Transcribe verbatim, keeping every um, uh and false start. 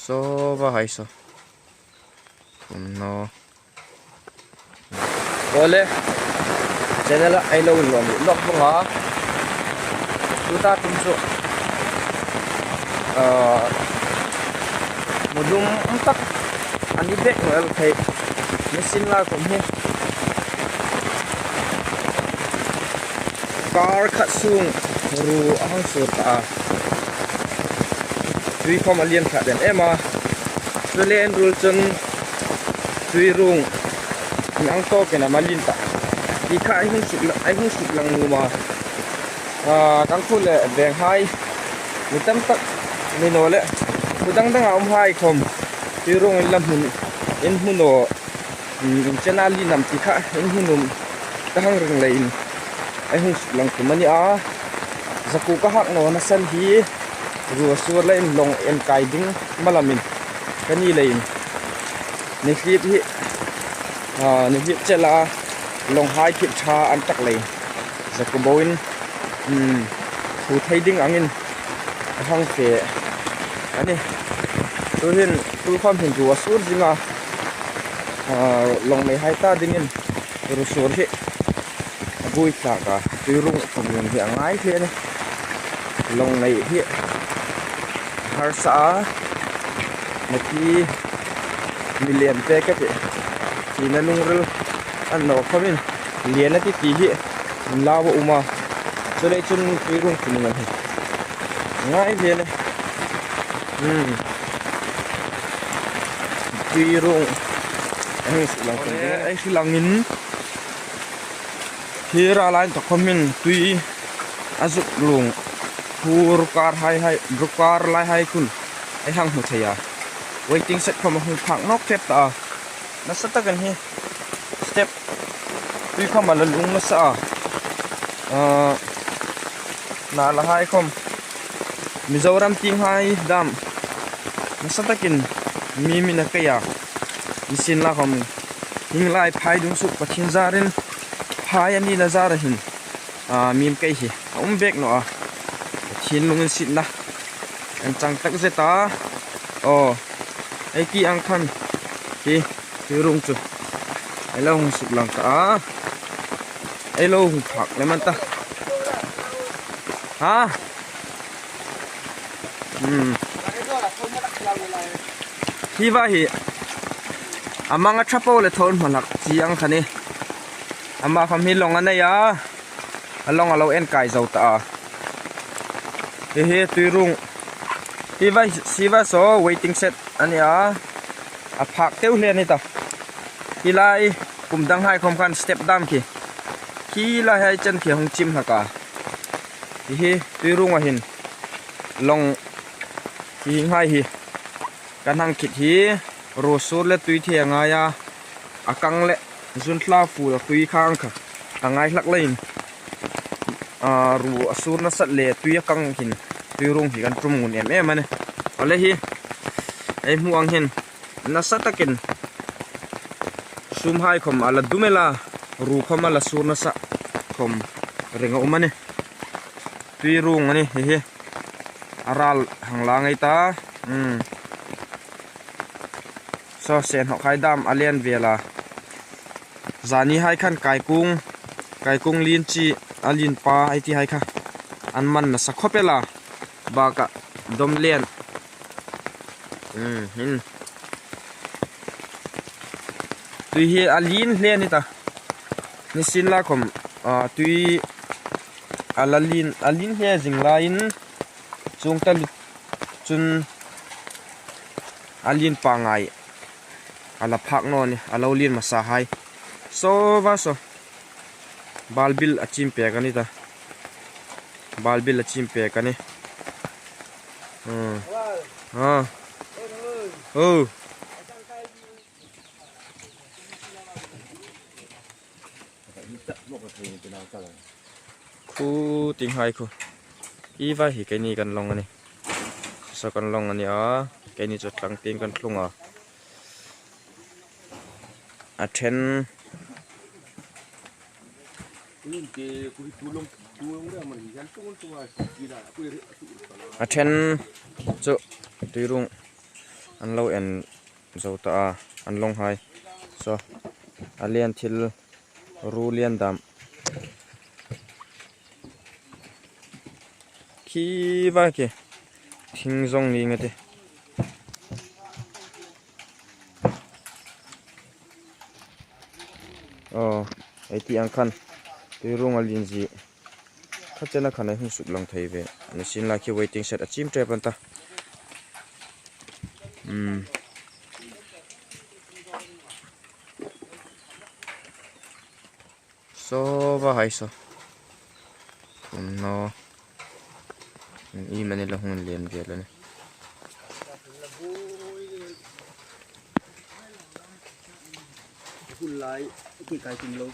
Saw va hai saw. Kum naw. Awle. Channel-a ei lo inlawm lawk vawng a. Tuta tum chu, ah, hmu dum um tak a ni bek naw el thei. Ni sin la kum hi. Kar khat sung ruo a hang sur ta a. Tui khawm a lian tlat em em a. Chu le en ruol chun Tuirung ang tawkin a malin ta. Ti kha ei hung suk la-, ei hung suk lang nuom a. Ah, kan khu le veng hai. Mi tam tak ni naw le. Khu dang dang a um hai khawm. Tuirung in la hmun. In hmu naw. Mm, in chena li nam ti kha, in hmu nuom ka hang ring leiin. Ei hung suk lang tum a ni a. Zakuo ka hak nawna san hi, ruo sur le inlawng en kai ding malamin. Ka ni leiin. Ni hlip hi, ah, ni hlip chela, lawng hai thip tha an tak lei. Zakuo boin, mm, thu thei ding angin. A hang fe. A ni. Tuhin, tu khawm hin ruo a sur zing a. Ah, lawng nei hai ta dingin ruo sur hi a buoi tlak a, Tuirung khawm nun hi a ngai hle a ni. Lawng nei hi a harsa a, na ti mi lem pek a tih. Tina lungril an naw khawmin lian a ti ti hi an lau a um a. Chu lei chun Tuirung khawm nun hi a ngai hle a ni. Hmm. Tuirung. Ei hung suk lang kan ding. Ei hung langin. Hi ra lai tak khawmin tui a zuk lung. Hu rukar hai hai, rukar lai hai khun. Ei hang hmu thei a. Waiting shed khawm a hung phak nawk tep ta a. Nasa takin hi. Step. Tui khawm a la lung nasa a. Ah, nala hai khawm. Mizoram tieng hai dam. Nasa takin mi min a kei a. Ni sin la khawm. Hieng lai phai dung suk Pathien zarin. Phai a nina zara hin. Ah, mi kei hi. A um bek naw a. Pathien lunginsietna. An chang tak zet a. Aw. Ei ti ang khan. Hi. Tuirung chu. Ei lo hung suk lang ta a. Ei lo hung phak lem an ta. Ha? Hmm. Hi va hi. A mang a tha po le thawn hma hlak chi ang kha ni. Ama khawm hi lawng a nei a. A lawng a lo en kai zo ta a. Hi hi Tuirung. Hi va, hi va saw waiting shed a ni a. A phak teu hle a ni ta. Hi lai kum dang hai khawm khan step dam khi. Khi lai hai chen khi hung chim hlak a. Hi hi Tuirung a hin lawng hi hieng hai hi kan hang khit hi ruo sur le tui thei a ngai a. A kang le zun thla fur a tui khang kha a ngai hlak leiin. A ruo a sur nasat le tui a kang hin Tuirung hi kan tum ngun em em a ni. Awle hi ei hmu ang hin. Nasa takin sum hai khawm a la dum el a, ruo khawm a la sur nasa khawm ring a um a ni. Tuirung a ni hi hi. A ral hang la ngei ta. Hmm. Saw se hnawk hai dam a lian vel a. Zani hai khan kaikung, kaikung lien chi a lien pa ei ti hai kha. An man nasa khawp el a. Baka dom lian. Hmm, hin. Tui hi a lien hle a ni ta. Ni sin la khawm, ah, tui a la lien, a lien hle zing laiin chuong ta lut chun a lien pangngai a la phak naw ni, a lo lien hmasa hai. Saw va saw. Balbil a chim pek a ni ta. Balbil a chim pek a ni. Hmm. Ah. Oh. Khu ting hai khu. Hi va hi keini kan lawng a ni. Saw kan lawng a ni a. Keini chu tlang tieng kan tlung a. A ṭhen. A ṭhen chu Tuirung An lo en zo ta a, an lawnghai. Saw, a lian thil ru lian dam. Khi va khi. Thing zawng ni nga ti. Aw, ei ti ang khan. Tui rung a lien zie. Kha chena khan ei hung suk lang thei ve. Ni sin la khi waiting shed a chim trep an ta. Hmm. Saw va hai saw. Thum naw. Iemani la hung lien ve la ni. Hun lai, ti kai tum lo.